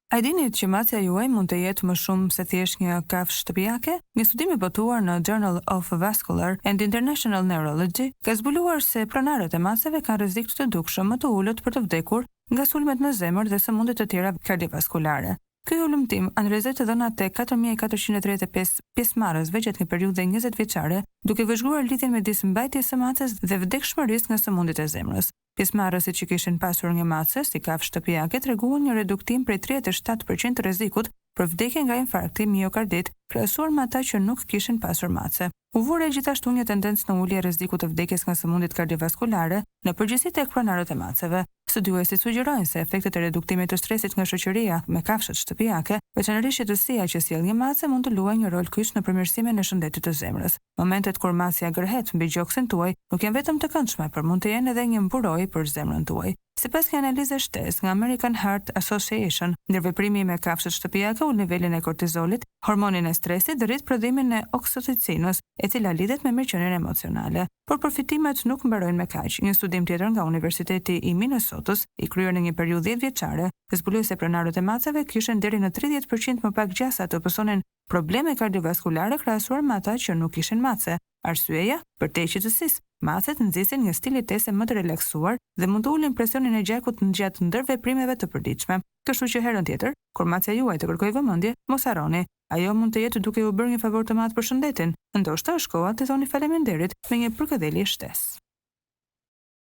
A e dinit që macja juaj mund të jetë më shumë se thjesht një kafshë shtëpiake? Një studim i botuar në Journal of Vascular and International Neurology ka zbuluar se pronarët e maceve kanë rrezik të dukshëm më të ulët për të vdekur nga sulmet në zemër dhe sëmundje të tjera kardiovaskulare. Ky hulumtim analizoi të dhënat e 4435 pjesëmarrësve gjatë një periudhe 20 vjeçare, duke vëzhguar lidhjen midis mbajtjes së maces dhe vdekshmërisë nga sëmundjet e zemrës. Pjesëmarrësit që kishin pasur një mace si kafshë shtëpiake treguan një reduktim prej 37% të rrezikut për vdekje nga infarkti miokardit, krahasuar me ata që nuk kishin pasur mace. U vu re gjithashtu një tendencë në ulje e rrezikut të vdekjes nga sëmundjet kardiovaskulare në përgjithësi tek pronarët e maceve. Studiuesit sugjerojnë se efektet e reduktimit të stresit nga shoqëria me kafshët shtëpiake, veçanërisht qetësia që sjell një mace mund të luajë një rol kyç në përmirësimin e shëndetit të zemrës. Momentet kur macja gërhet mbi gjoksin tuaj nuk janë vetëm të këndshme, por mund të jenë edhe një mburojë për zemrën tuaj. Sipas një analize shtesë nga American Heart Association, ndërveprimi me kafshët shtëpiake ul nivelin e kortizolit, hormonin e stresit dhe rrit prodhimin e oksitocinës, e cila lidhet me mirëqenien emocionale. Por përfitimet nuk mbarojnë me kaq. Një studim tjetër nga Universiteti i Minnesotës, i kryer në një periudhë 10-vjeçare, zbuloi se pronarët e maceve kishin deri në 30% më pak gjasa të pësonin probleme kardiovaskulare krahasuar me ata që nuk kishin mace. Arsyeja? Përtej qetësisë, macet nxisin një stil jetese më të relaksuar dhe mund të ulin presionin e gjakut gjatë ndërveprimeve të përditshme. Kështu që herën tjetër, kur macja juaj të kërkojë vëmendje, mos harroni, ajo mund të jetë duke ju bërë një favor të madh për shëndetin. Ndoshta është koha t'i thoni faleminderit me një përkëdhelje shtesë.